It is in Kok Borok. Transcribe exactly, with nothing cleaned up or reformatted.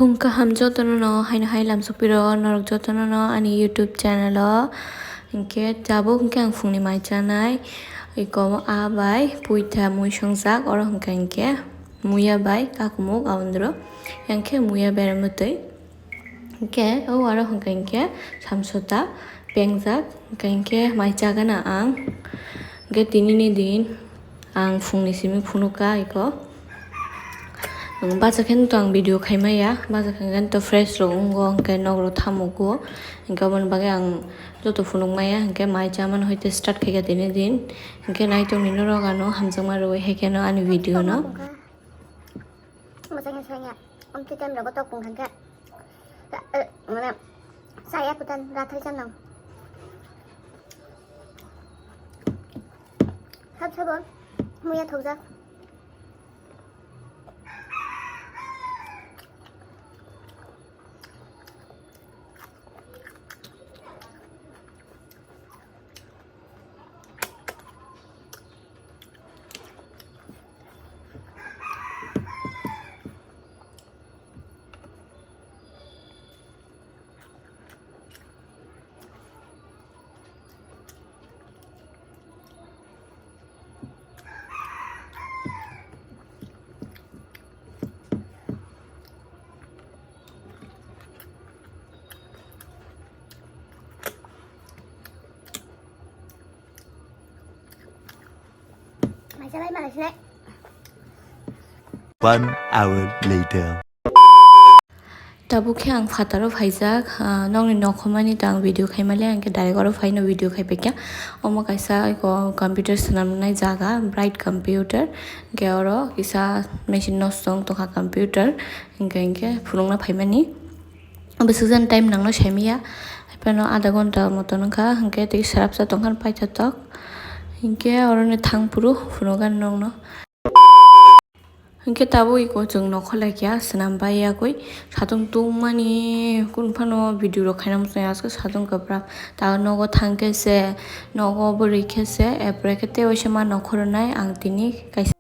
Phung kaham jotono no haino hai lamsokpiro norok jotono no ani YouTube channel o. Hinkhe tabuk hinkhe ang phungni mai chanai. Iko a bai puitha mui songjak, oro hinkhe hinkhe muya bai kakumuk abondro. Yang khe muya beramwi twi. Hinkhe o aro hinkhe hinkhe samsota pengjak. Hinkhe hinkhe mai chagana ang. Hinkhe tinini din ang phungni simi phunukha iko. Ang bacha khe to ang video khaimaya, bacha khe to fresh rok wngo, hinkhe nok rok thamugo, hinkhe aboni bagwi ang joto phunukmaya, hinkhe mai chamani hoite start khaikha tini din, hinkhe naitok ni norok ano hamjakma rwui hai kheno ani video no. Mwchangya swngya, omtwi time rogo tok kung khankhe, mane, chaya kwtal rathai chanang. Sab sabo, muya thokjak. One hour later. Tabuk khe ang phataro phaijak, ah, nokni nokhormani ta ang video khaimali, ang khe direct oro phaino video khaipaikha. Omo kaisa eko computer swnamnai jaga, Bright Computer, hwnkhe oro kisa machine nosto wng tongkha computer, hwnkhe hinkhe phunukna phaimani. Bwswk jani time nangno saimanya, haiphano adha ghonta moto wngkha, hwnkhe tei swrapsa tongkha paithatok, hwnkhe oroni thang phuru phunugo nokno. Hwnkhe tabuk iko chwng nokho laikha, swnam bai yagwi satung tungmani, kunu phano video rok khaina muchungya, aswk satung kwbrak. Tabuk nogo thang khe se, nogo bwrwi khe se, apre khe tei waisa ma nokho rwnai ang tini kaisa.